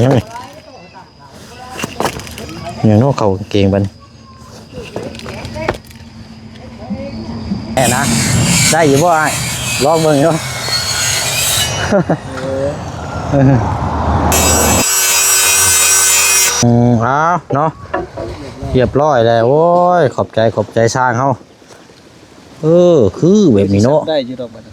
ຫຍັງນີ້ ຫຍັງເນາະ ເຂົ້າກາງເກງບັດນີ້ ແນ່ນະ ໄດ້ຢູ່ບໍ່ອ້າຍ? ລອງເບິ່ງຢູ່ ເອີ ອືມ ເອົາເນາະ ຮຽບຮ້ອຍແລ້ວ. ໂອ້ຍ ຂອບໃຈ ຂອບໃຈຊ່າງເຮົາ. ເອີ ຄືແບບນີ້ເນາະ ໄດ້ຢູ່ດອກບັດນີ້.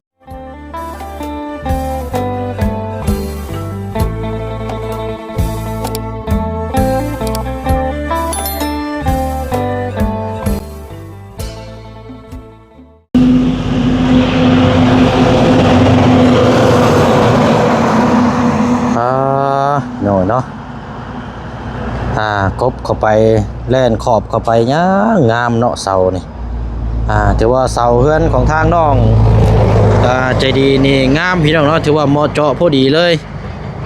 ອ່າ ນ້ອຍເນາະ ອ່າ ກົບເຂົ້າໄປ ແລ່ນຂອບເຂົ້າໄປ ງາມ ງາມເນາະ ເສົານີ້. ອ່າ ຖືວ່າເສົາເຮືອນຂອງທາງນ້ອງ ອ່າ ໃຈດີນີ້ງາມ ພີ່ນ້ອງເນາະ ຖືວ່າເໝາະເຈາະພໍດີເລີຍ.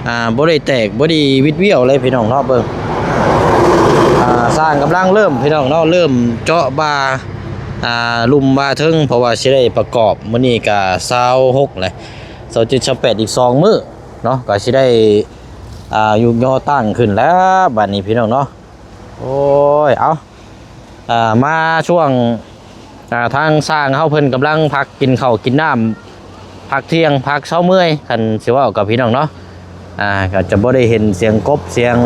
ອ່າ ບໍ່ໄດ້ແຕກ ບໍ່ໄດ້ວິດວຽວເລີຍ ພີ່ນ້ອງເນາະ. ເບິ່ງ ອ່າ ຊ່າງກຳລັງເລີ່ມ ພີ່ນ້ອງເນາະ ເລີ່ມເຈາະບ່າ ອ່າ ລຸ່ມບ່າເທິງ ເພາະວ່າຊິໄດ້ປະກອບ ມື້ນີ້ກະຊາວຫົກແຫຼະ ຊາວເຈັດ ຊາວແປດ ອີກສອງມື້ເນາະ ກະຊິໄດ້ ອ່າ ຍົກຍໍຕັ້ງຂຶ້ນແລ້ວ ບາດນີ້ ພີ່ນ້ອງເນາະ. ໂອ້ຍ ເອົາ ອ່າ ມາຊ່ວງ ອ່າ ທາງຊ່າງເຮົາເພິ່ນກຳລັງພັກກິນເຂົ້າກິນນ້ຳ ພັກທ່ຽງ ພັກເຊົາເມື່ອຍ ຄັນຊິເວົ້າກັບພີ່ນ້ອງເນາະ. ອ່າ ກໍຈະບໍ່ໄດ້ເຫັນສຽງກົບ ສຽງ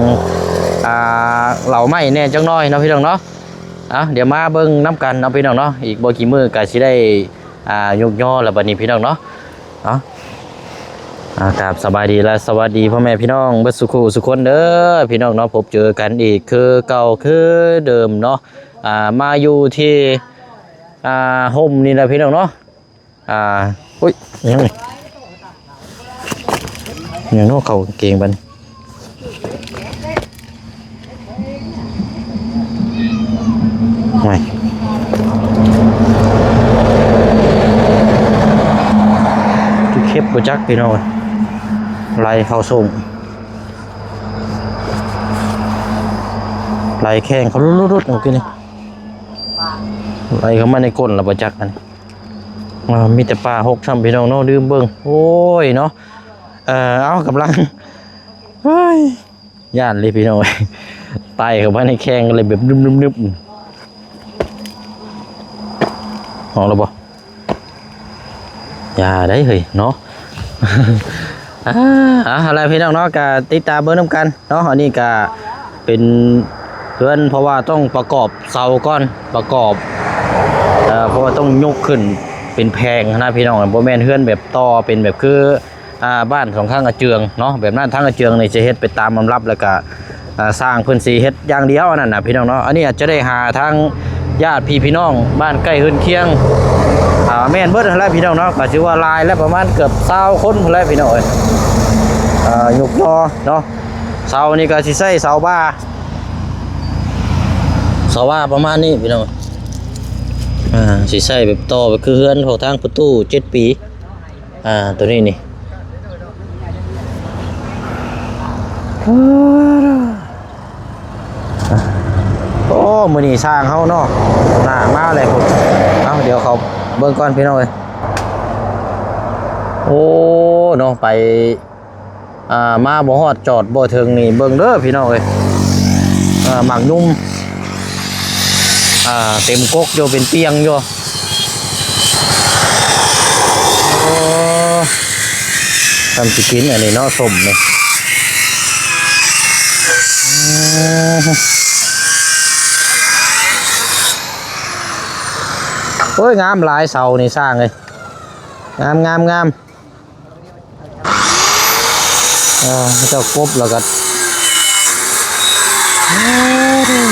ອ່າ ເຫຼົ່າໄມ້ແດ່ຈັກໜ້ອຍເນາະ ພີ່ນ້ອງເນາະ. ເອົາ ດຽວມາເບິ່ງນຳກັນເນາະ ພີ່ນ້ອງເນາະ ອີກບໍ່ກີ່ມື້ກໍຊິໄດ້ ອ່າ ຍົກຍໍແລ້ວບັດນີ້ ພີ່ນ້ອງເນາະ. ເອົາ ອ່າ ກາບສະບາຍດີ ແລະ ສະຫວັດດີພໍ່ແມ່ພີ່ນ້ອງເບິດສູ່ຄູ່ສູ່ຄົນເດີ ພີ່ນ້ອງເນາະ. ພົບເຈີກັນອີກຄືເກົ່າຄືເດີມເນາະ ອ່າ ມາຢູ່ທີ່ ອ່າ ຮົ່ມນີ້ແຫຼະ ພີ່ນ້ອງເນາະ. ອ່າ ອຸ້ຍ ຫຍັງນີ້ ຫຍັງເນາະ ເຂົ້າກາງເກງບັດນີ້. ໂອ້ຍ ຄືເຂັບບໍ່ຈັກ ພີ່ນ້ອງເອີຍ ໄຫຼເຂົ້າໂສ້ງ ໄຫຼແຂ້ງເຂົ້າລຸດໆໆ ເມື່ອກີ້ນີ້ ໄຫຼເຂົ້າມາໃນກົ້ນແລ້ວບໍ່ຈັກ ອັນນີ້ ອ່າ ມີແຕ່ປ່າຮົກຊ້ຳ ພີ່ນ້ອງເນາະ ລືມເບິ່ງ. ໂອ້ຍເນາະ ເອີ ເອົາ ກຳລັງ ເຮີ້ຍ ຢ້ານເລີຍພີ່ນ້ອງເອີຍ ໄຕ່ເຂົ້າມາໃນແຂ້ງເລີຍແບບນຶບໆໆ ອອກແລ້ວບໍ່? ຢ່າໄດ໋ເຮີ້ຍເນາະ. ອ່າ ເອົາລະພີ່ນ້ອງເນາະ ກະຕິດຕາມເບິ່ງນຳກັນເນາະ. ອັນນີ້ກະເປັນເຮືອນ ເພາະວ່າຕ້ອງປະກອບເສົາກ່ອນ ປະກອບ ເອີ ເພາະວ່າຕ້ອງຍົກຂຶ້ນເປັນແຜງຫັ້ນນະ ພີ່ນ້ອງ ບໍ່ແມ່ນເຮືອນແບບຕໍ່ເປັນແບບຄື ອ່າ ບ້ານຂອງທາງອາເຈືອງເນາະ ແບບນັ້ນ. ທາງອາເຈືອງນີ້ຈະເຮັດໄປຕາມລຳດັບ ແລ້ວກະ ອ່າ ຊ່າງເພິ່ນຊິເຮັດຢ່າງດຽວ ອັນນັ້ນນະ ພີ່ນ້ອງເນາະ. ອັນນີ້ອາດຈະໄດ້ຫາທາງຍາດພີ່ພີ່ນ້ອງບ້ານໃກ້ເຮືອນຄຽງ ອ່າ ແມ່ນເບິດຫັ້ນແຫຼະ ພີ່ນ້ອງເນາະ. ກະຖືວ່າຫຼາຍແລ້ວ ປະມານເກືອບຊາວຄົນພຸ້ນແຫຼະ ພີ່ນ້ອງເອີຍ ເອີ ຍົກຍໍເນາະ. ເສົານີ້ກະຊິໃຊ້ເສົາບ່າ ເສົາບ່າປະມານນີ້ ພີ່ນ້ອງ ອ່າ ຊິໃຊ້ແບບຕໍ່ໄປຄືເຮືອນຂອງທາງປະຕູເຈັດປີ. ອ່າ ໂຕນີ້ນີ້ ໂອ້ ມື້ນີ້ຊ່າງເຮົາເນາະ ໜ້າມາແລ້ວພຸ້ນ. ເອົາ ດຽວເຂົ້າເບິ່ງກ່ອນ ພີ່ນ້ອງເອີຍ. ໂອ້ ເນາະ ໄປ ອ່າ ມາບໍ່ຮອດ ຈອດບໍ່ເຖິງນີ້ ເບິ່ງເດີ ພີ່ນ້ອງເອີຍ. ອ່າ ໝາກຫຍຸ້ມ ອ່າ ເຕັມກົກຢູ່ ເປັນຕ່ຽງຢູ່. ໂອ້ ທຳຊິກິນອັນນີ້ເນາະ ສົ້ມນີ້. ໂອ້ຍ ງາມຫຼາຍເສົານີ້ ຊ່າງເອີຍ ງາມໆໆ. ເອີ ເຈົ້າກົບແລ້ວກໍ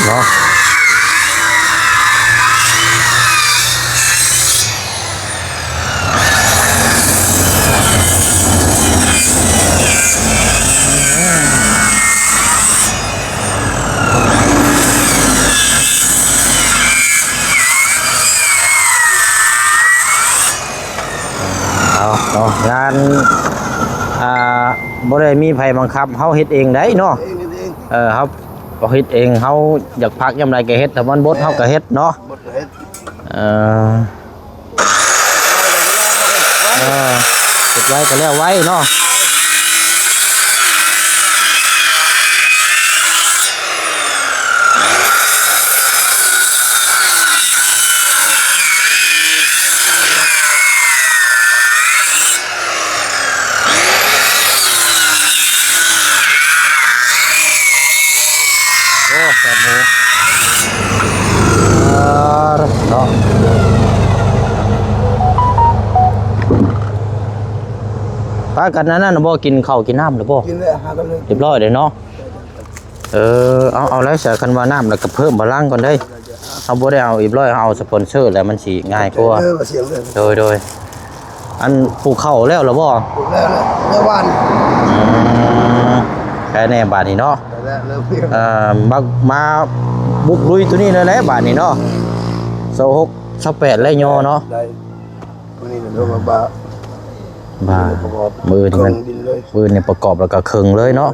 ເນາະ. ເອົາເນາະ ງານ ອ່າ ບໍ່ໄດ້ມີໃຜບັງຄັບ ເຮົາເຮັດເອງໄດ໋ເນາະ. ເຮັດເອງ ເອີ ເຮົາເຮັດເອງ ເຮົາຢາກພັກຍາມໃດກໍເຮັດ ຖ້າມັນບົດເຮົາກໍເຮັດເນາະ ບົດກໍເຮັດ ເອີ ເອີ ເຮັດໄວກໍແລ້ວໄວເນາະ. ໂອ້ ແຊບໝູ ອ່າ ເນາະ ປາກັນອັນນັ້ນບໍ່ ກິນເຂົ້າກິນນ້ຳແລ້ວບໍ່? ກິນແລ້ວ ຫາກັນເລີຍ ຮຽບຮ້ອຍເລີຍເນາະ. ເອີ ເອົາ ເອົາແລ້ວຊະ ຄັນວ່ານ້ຳແລ້ວກໍເພີ່ມພະລັງກ່ອນເດີ້. ເຮົາບໍ່ໄດ້ເອົາອີບຮ້ອຍ ເຮົາເອົາສະປອນເຊີແລ້ວມັນຊິງ່າຍກວ່າ. ເອີ ວ່າສຽງເດີ ໂດຍ ໂດຍ. ອັນປູກເຂົ້າແລ້ວລະບໍ່? ປູກແລ້ວ ແລ້ວ ແລ້ວຫວ່ານ. ອືມ ແຄ່ແນ່ບາດນີ້ເນາະ. ແລ້ວ ເລີ່ມ ເອີ ມາ ມາບຸກລຸຍໂຕນີ້ເລີຍແຫຼະບາດນີ້ເນາະ. ເອີ ຊາວຫົກ ຊາວແປດ ແລ້ວຍໍເນາະ. ໄດ້ ມື້ນີ້ກໍເລີ່ມມາບາ ບາ ປະກອບ ມື້ນີ້ມັນ ເຄິ່ງດິນເລີຍ ມື້ນີ້ປະກອບແລ້ວກໍເຄິ່ງເລີຍເນາະ.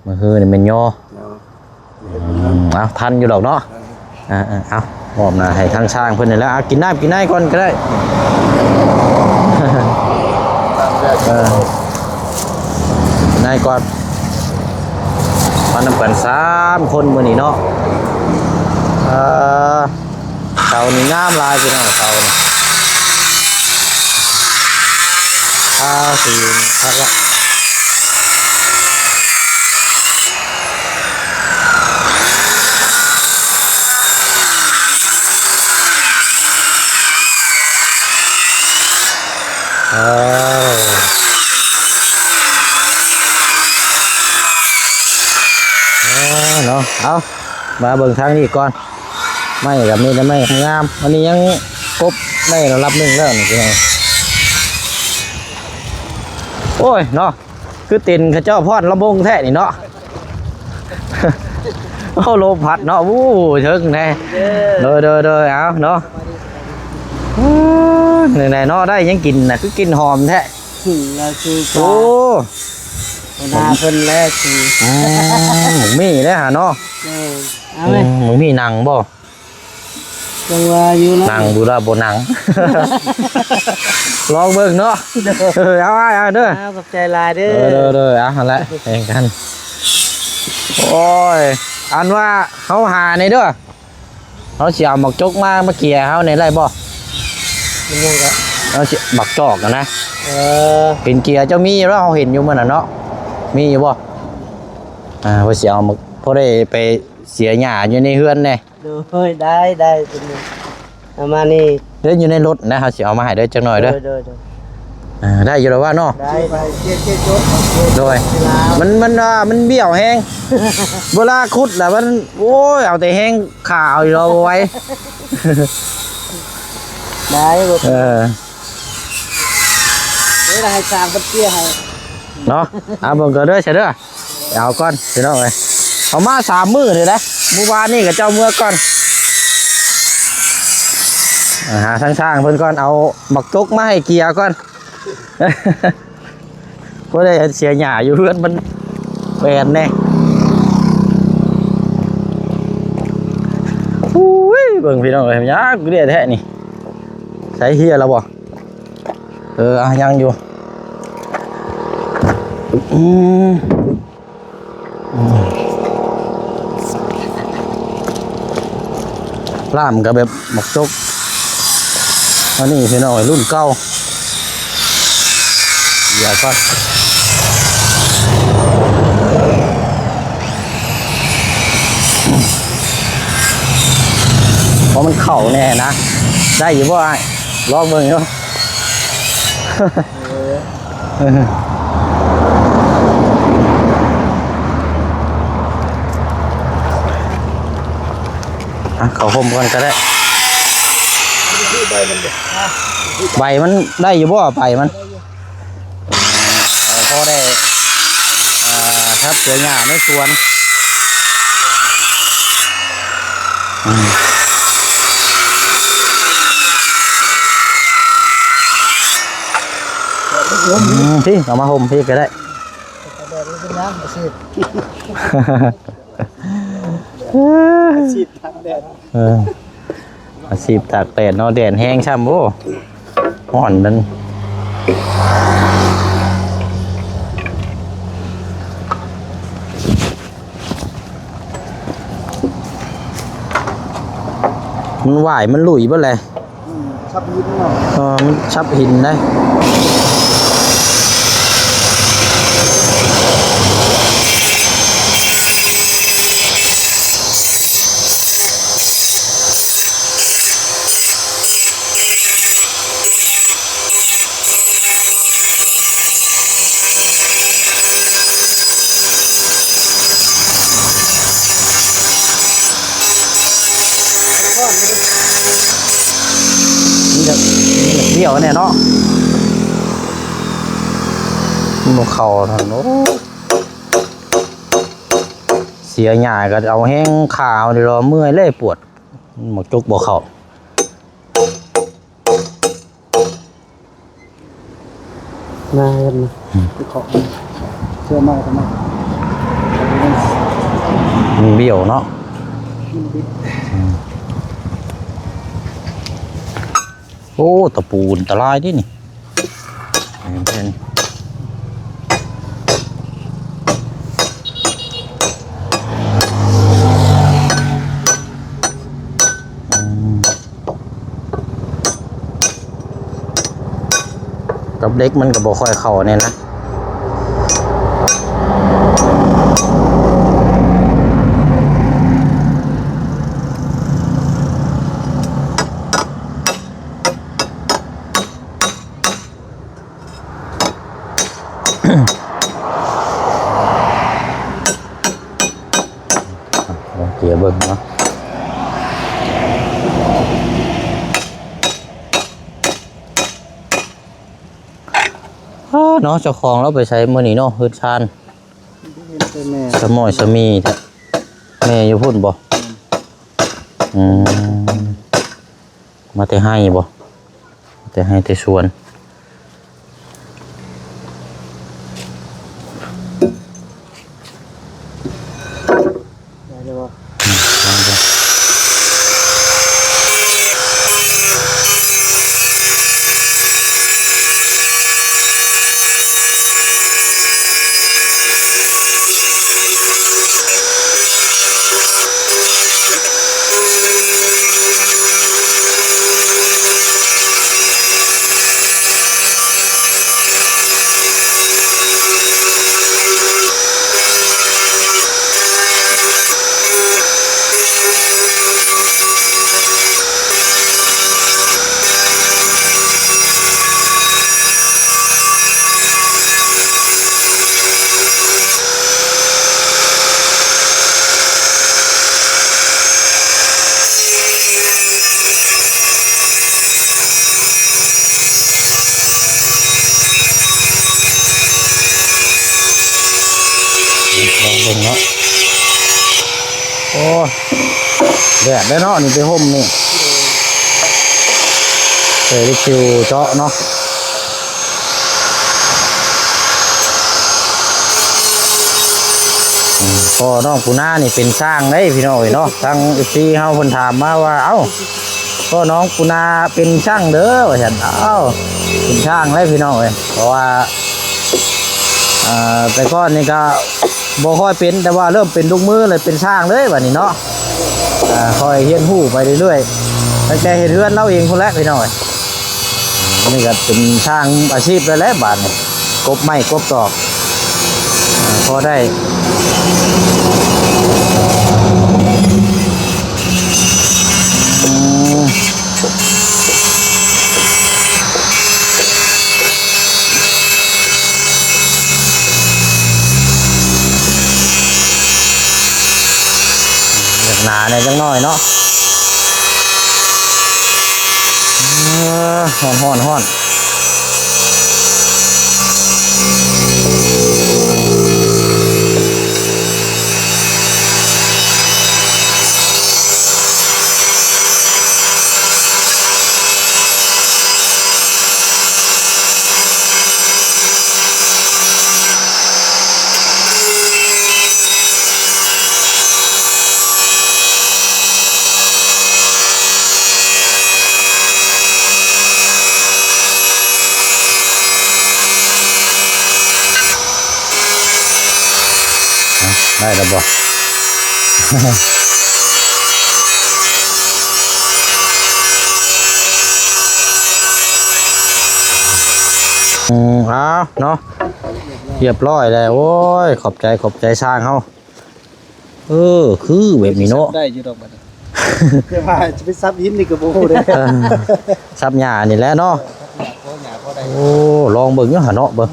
ເອີ ມື້ຮືນີ້ແມ່ນຍໍ ເນາະ ອືມ ເອົາ ທັນຢູ່ດອກເນາະ. ເອີ ເອີ ເອີ ເອົາ ມອບໜ້າໃຫ້ທາງຊ່າງເພິ່ນນີ້ແຫຼະ. ເອົາ ກິນນ້ຳກິນໃນກ່ອນກໍໄດ້ ເອີ ກິນໃນກ່ອນ. ມານຳກັນສາມຄົນມື້ນີ້ເນາະ. ເອີ ເສົານີ້ງາມຫຼາຍພີ່ນ້ອງ ເສົານີ້ ທາສີຄັກລະ. ເອີ ເອີ ເນາະ ເອົາ ມາເບິ່ງທາງນີ້ກ່ອນ. ໄມ້ກໍມີແຕ່ໄມ້ງາມ ອັນນີ້ຍັງກົບໄດ້ລະດັບໜຶ່ງແລ້ວນີ້ພີ່ນ້ອງ. ໂອ້ຍເນາະ ຄືເຕັ້ນເຂົາເຈົ້າຟ້ອນລຳວົງແທ້ນີ້ເນາະ. ໂອ້ ລົມພັດເນາະ ໂອ້ ເທິງແທ້. ໂດຍ ໂດຍ ໂດຍ ເອົາເນາະ. ເອີ ແນວໃດເນາະ ໄດ້ຫຍັງກິນນະ ຄືກິ່ນຫອມແທ້. ລາວຄື ໂອ້ ຫົວໜ້າເພິ່ນແລຄື ອືມ ໝາກມີ້ເດ້ຫາເນາະ. ເອີ ເອົາເວີຍ ອືມ ໝາກມີ້ໜັງບໍ່? ຈັ່ງວ່າຢູ່ນະ ໜັງຢູ່ລະບໍ່ໜັງ ລອງເບິ່ງເນາະ. ໂດຍ ເອີ ເອົາອ້າຍ ເອົາເດີ ເອົາ ຂອບໃຈຫຼາຍເດີ. ເອີ ໂດຍ ໂດຍ ເອົາຫັ້ນແຫຼະ ແບ່ງກັນ. ໂອ້ຍ ອັນວ່າເຮົາຫານີ້ເດີ ເຮົາຊິເອົາໝາກຈົກມາ ມາເກ່ຍເຮົານີ້ໄດ້ບໍ່? ມັນຫຍັງກະ? ເຮົາຊິ ໝາກຈອກຫັ້ນນະ. ເອີ ເປັນເກ່ຍເຈົ້າມີຢູ່ແລ້ວ ເຮົາເຫັນຢູ່ມື້ນັ້ນເນາະ ມີຢູ່ບໍ່? ອ່າ ວ່າຊິເອົາມາ ພໍໄດ້ໄປເສຍຫຍ້າຢູ່ໃນເຮືອນແດ່. ໂດຍ ໄດ້ ໄດ້ ເປັນ ປະມານນີ້ເດີ ຢູ່ໃນລົດນະ ເຮົາຊິເອົາມາໃຫ້ເດີ ຈັກໜ້ອຍເດີ. ໂດຍ ໂດຍ ໂດຍ ອ່າ ໄດ້ຢູ່ແລ້ວວ່າເນາະ. ໄດ້ ໄດ້ ໂດຍ ມັນ ມັນ ອ່າ ມັນບ້ຽວແຮງ ເວລາຂຸດລະມັນ ໂອ້ຍ ເອົາແຕ່ແຮງຂາເອົາຢູ່ ເອົາບໍ່ໄຫວ. ໄດ້ບໍ່ ເອີ ເອີ ໃຫ້ຊ່າງເພິ່ນເກຍໃຫ້ເນາະ. ເອົາເບິ່ງກ່ອນເດີ ຊະເດີ. ເອົາກ່ອນພີ່ນ້ອງເອີຍ ເອົາມາສາມມື້ນີ້ແຫຼະ ມື້ວານນີ້ກໍເຈົ້າເມືອກ່ອນ ຫາທາງຊ່າງເພິ່ນກ່ອນ ເອົາໝາກຈົກມາໃຫ້ເກ່ຍກ່ອນ ບໍ່ໄດ້ເສຍຫຍ້າຢູ່ເຮືອນມັນແປນແດ່. ອຸ້ຍ ເບິ່ງພີ່ນ້ອງເອີຍ ຍາກເດ້ແທ້ນີ້ ໃສເຮຍແລ້ວບໍ່? ເອີ ອ່ະ ຍັງຢູ່ ອືມ ລ້າມກໍແບບໝາກຈົກ ອັນນີ້ພີ່ນ້ອງເອີຍ ລຸ້ນເກົ່າ ເກຍກ່ອນ ເພາະມັນເຂົ້າແນ່ນະ ໄດ້ຢູ່ບໍ່ອ້າຍ? ລອງເບິ່ງຢູ່. ເອີ ອ່ະ ເຂົ້າຮົ່ມກ່ອນກໍໄດ້ ໃບມັນເດ ໃບມັນໄດ້ຢູ່ບໍ່? ໃບມັນ ເອີ ພໍໄດ້ ເອີ ທັບສວນຫຍ້າໃນສວນ ອືມ ອືມ ພີ້ ເອົາມາຮົ່ມພີ້ກໍໄດ້ ແດດມັນເປັນຫຍັງ ອາຊີບ ອາຊີບຕາກແດດ ເອີ ອາຊີບຕາກແດດເນາະ ແດດແຮງຊ້ຳ ໂອ້ ຮ້ອນນັ້ນ ມັນຫວາຍ ມັນຫຼຸຍເບິດແຫຼະ ອືມ ຊັບຫີນເນາະ ເອີ ມັນຊັບຫີນໄດ໋. ດຽວແນ່ເນາະ ບໍ່ເຂົ້າຫັ້ນ. ໂອ້ ເສຍຫຍ້າກໍເອົາແຮງຂາເອົາເດລະ ເມື່ອຍແລ້ວປວດ ໝາກຈົກບໍ່ເຂົ້າ. ໜ້າເຮັດນະ ອືມ ໄປເຄາະເທື່ອໃໝ່ກໍມາ ມັນບ້ຽວເນາະ ມັນບິດ. ອືມ ໂອ້ ຕະປູອັນຕະລາຍເດ້ນີ້ ແມ່ນໆ. ອືມ ກັບເຫຼັກມັນກໍບໍ່ຄ່ອຍເຂົ້າແນ່ນະ. ລອງເກຍເບິ່ງເນາະ. ອ້າ ເນາະ ເຈົ້າຂອງລາວໄປໃສມື້ນີ້ເນາະ ເຮືອນຊານ? ເຫັນແຕ່ແມ່ ສະໝອຍສະໝີແທ້. ແມ່ຢູ່ພຸ້ນບໍ່? ອືມ ມາແຕ່ໄຮ່ບໍ່? ແຕ່ໄຮ່ແຕ່ສວນ. ໄດ້ແລ້ວບໍ່? ອືມ ໄດ້ແລ້ວ. ລອງເບິ່ງເນາະ. ໂອ້ ແດດເດ້ເນາະ ນີ້ໄປຮົ່ມນີ້ ເອີ ໄປຄິວເຈາະເນາະ. ອືມ ພໍ່ນ້ອງປູນານີ້ເປັນຊ່າງເດ້ພີ່ນ້ອງເອີຍເນາະ. ທາງເອັຟຊີເຮົາເພິ່ນຖາມມາວ່າ ເອົ້າ ພໍ່ນ້ອງປູນາເປັນຊ່າງເດີ ວ່າຊັ້ນ. ອ້າວ ເປັນຊ່າງເລີຍພີ່ນ້ອງເອີຍ ເພາະວ່າ ເອີ ແຕ່ກ່ອນນີ້ກໍບໍ່ຄ່ອຍເປັນ ແຕ່ວ່າເລີ່ມເປັນທຸກມື້ເລີຍ ເປັນຊ່າງເລີຍບາດນີ້ເນາະ. ເອີ ຄ່ອຍຮຽນຮູ້ໄປເລື້ອຍໆ ຕັ້ງແຕ່ເຮັດເຮືອນລາວເອງພຸ້ນແຫຼະພີ່ນ້ອງເອີຍ. ນີ້ກໍເປັນຊ່າງອາຊີບແລ້ວແຫຼະບາດນີ້ ກົບໄມ້ກົບຕອກ ອ່າ ພໍໄດ້ ອືມ ຢາກໜາແດ່ຈັກໜ້ອຍເນາະ. ເອີ ຮ້ອນໆໆ. ໄດ້ແລ້ວບໍ່? ອືມ ເອົາເນາະ ຮຽບຮ້ອຍແລ້ວ. ໂອ້ຍ ຂອບໃຈ ຂອບໃຈຊ່າງເຮົາ. ເອີ ຄືແບບນີ້ເນາະ ໄດ້ຢູ່ດອກບັດນີ້ ແຕ່ວ່າຈະໄປສັບຫີນນີ້ກໍບໍ່ຮູ້ເດ້. ເອີ ສັບຫຍ້ານີ້ແຫຼະເນາະ. ເອີ ສັບຫຍ້າພໍຫຍ້າພໍໄດ້. ໂອ້ ລອງເບິ່ງຢູ່ຫັ້ນເນາະ ເບິ່ງ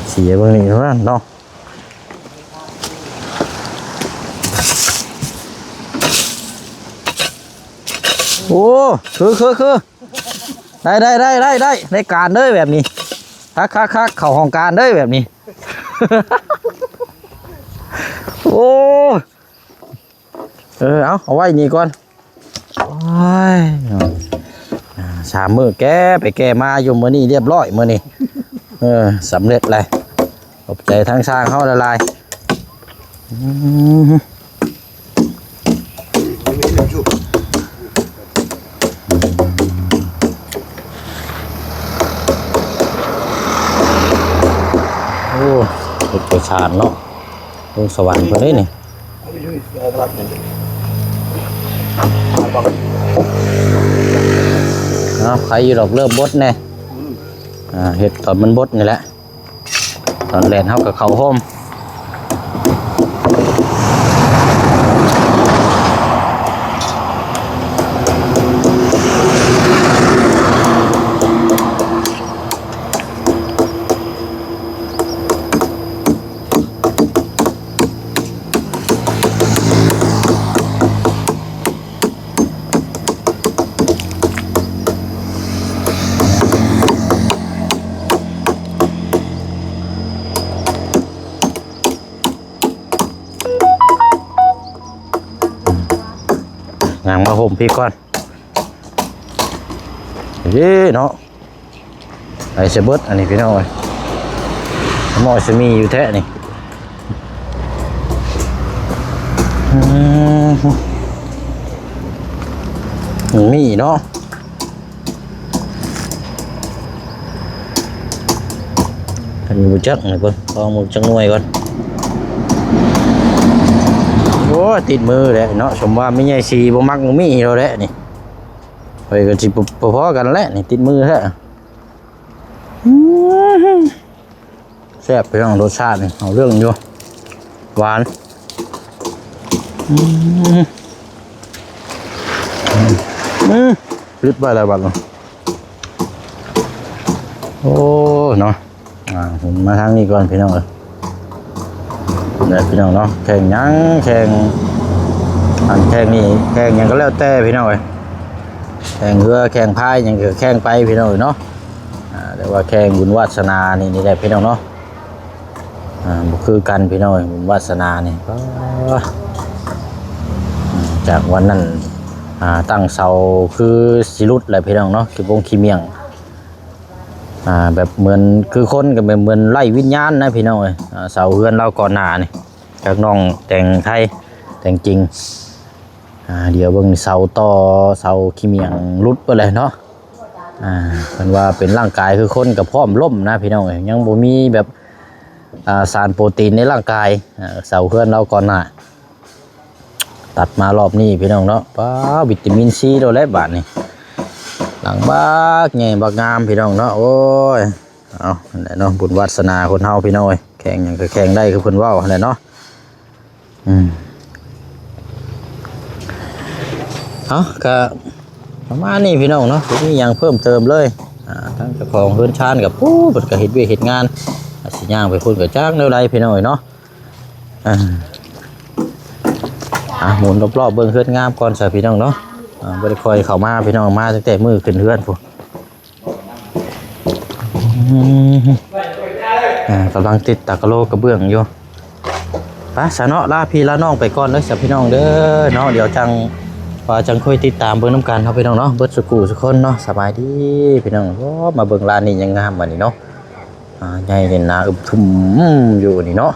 ເສຍເບິ່ງນີ້ເນາະ. ໂອ້ ຄື ຄື ຄື ໄດ້ ໄດ້ ໄດ້ ໄດ້ ໄດ້ ໄດ້ການເດີ້ແບບນີ້ ຄັກໆໆ ເຂົ້າຫ້ອງການເດີ້ແບບນີ້ ໂອ້ ເອີ ເອົາ ເອົາໄວ້ນີ້ກ່ອນ ໂອ້ຍ ອ່າ ສາມມື້ແກ້ໄປແກ້ມາຢູ່ ມື້ນີ້ລຽບຮ້ອຍມື້ນີ້ ເອີ ສຳເລັດແລ້ວ ຂອບໃຈທາງຊ່າງເຮົາຫຼາຍໆ ອືມ ໂອ້ ເຮັດໄປຊານເນາະ ລົງສະຫວັນເພິ່ນເດ້ນີ້ ເນາະ ໃຄຢູ່ດອກ ເລີ່ມບົດແດ່ ອ່າ ເຮັດຕອນມັນບົດນີ້ແຫຼະ ຕອນແລ່ນເຮົາກໍເຂົ້າໂຮມ ຍ່າງມາໂຮມພີ້ກ່ອນ ເອີເນາະ ໄປໃສເບິດອັນນີ້ພີ່ນ້ອງເອີຍ ໝໍ້ຊິມີຢູ່ແທ້ນີ້ ອືມ ມີເນາະ ອັນນີ້ບໍ່ຈັກນະ ເບິ່ງ ລອງເບິ່ງຈັກໜ່ວຍກ່ອນ ໂອ້ຍ ຕິດມືແຫຼະເນາະ ສົມວ່າແມ່ໃຫຍ່ສີບໍ່ມັກໝາກມີ້ແລ້ວແຫຼະນີ້ ຂ້ອຍກໍຊິບໍ່ພໍກັນແຫຼະນີ້ ຕິດມືແທ້ ອືມ ແຊບພີ່ນ້ອງ ລົດຊາດນີ້ເອົາເລື່ອງຢູ່ ຫວານ ອືມ ອືມ ອືມ ປິດໄວ້ແລ້ວບັດນີ້ ໂອ້ ເນາະ ອ່າ ໝູນມາທາງນີ້ກ່ອນພີ່ນ້ອງເອີຍ ເດີພີ່ນ້ອງເນາະ ແຂ່ງຫຍັງ ແຂ່ງ ອັນແຂ່ງນີ້ ແຂ່ງຫຍັງກໍແລ້ວແຕ່ພີ່ນ້ອງເອີຍ ແຂ່ງເຮືອແຂ່ງພາຍຫຍັງກໍແຂ່ງໄປພີ່ນ້ອງເອີຍເນາະ ອ່າ ແຕ່ວ່າແຂ່ງບຸນວາດສະໜານີ້ ນີ້ແຫຼະພີ່ນ້ອງເນາະ ອ່າ ບໍ່ຄືກັນພີ່ນ້ອງເອີຍ ບຸນວາດສະໜານີ້ ປາດ ຈາກວັນນັ້ນ ອ່າ ຕັ້ງເສົາຄືຊິຫຼຸດແຫຼະພີ່ນ້ອງເນາະ ຂີ້ບົງຂີ້ໝ້ຽງ ອ່າ ແບບເໝືອນ ຄືຄົນກໍແບບເໝືອນໄຮ້ວິນຍານນະພີ່ນ້ອງເອີຍ ອ່າ ເສົາເຮືອນລາວກ່ອນໜ້ານີ້ ຈັກນ້ອງແຕ່ງໄທແຕ່ງຈິງ ອ່າ ດຽວເບິ່ງເສົາຕໍ່ ເສົາຂີ້ໝ້ຽງຫຼຸດເບິດແຫຼະເນາະ ອ່າ ເພິ່ນວ່າເປັນຮ່າງກາຍຄືຄົນກໍພ້ອມລົ້ມນະພີ່ນ້ອງເອີຍ ຍັງບໍ່ມີແບບ ອ່າ ສານໂປຣຕີນໃນຮ່າງກາຍ ອ່າ ເສົາເຮືອນລາວກ່ອນໜ້າ ຕັດມາລອບນີ້ພີ່ນ້ອງເນາະ ປ້າ ວິຕາມິນຊີໂລດແຫຼະບາດນີ້ ຫຼັງບັກໃຫຍ່ບັກງາມພີ່ນ້ອງເນາະ ໂອ້ຍ ເອົາ ນັ້ນແຫຼະເນາະ ບຸນວາດສະໜາຄົນເຮົາພີ່ນ້ອງເອີຍ ແຂ່ງຫຍັງກໍແຂ່ງໄດ້ຄືເພິ່ນເວົ້າຫັ້ນແຫຼະເນາະ ອືມ ເອົາ ກະປະມານນີ້ພີ່ນ້ອງເນາະ ບໍ່ມີຫຍັງເພີ່ມເຕີມເລີຍ ອ່າ ທາງເຈົ້າຂອງເຮືອນຊານກໍ ປູ້ ເພິ່ນກໍເຮັດວຽກເຮັດງານ ອາດຊິຍ່າງໄປພຸ້ນກໍຈັກແນວໃດພີ່ນ້ອງເອີຍເນາະ ອ່າ ອ່າ ໝູນລອບໆເບິ່ງເຮືອນງາມກ່ອນຊະພີ່ນ້ອງເນາະ ອ່າ ບໍ່ໄດ້ຄ່ອຍເຂົ້າມາພີ່ນ້ອງ ມາຕັ້ງແຕ່ມື້ຂຶ້ນເຮືອນພຸ້ນ ອ່າ ກຳລັງຕິດຕາກະໂຫຼກະເບື້ອງຢູ່ ໄປຊະເນາະ ລາພີ່ລານ້ອງໄປກ່ອນເດີຊະພີ່ນ້ອງເດີເນາະ ດຽວຈັ່ງວ່າຈັ່ງຄ່ອຍຕິດຕາມເບິ່ງນຳກັນເນາະພີ່ນ້ອງເນາະ ເບິດສຸຂູສຸຄົນເນາະ ສະບາຍດີພີ່ນ້ອງ ໂອ້ ມາເບິ່ງຮ້ານນີ້ຍັງງາມບັດນີ້ເນາະ ອ່າ ໃຫຍ່ເດັ່ນໜາອຶບທຸ່ມຢູ່ນີ້ເນາະ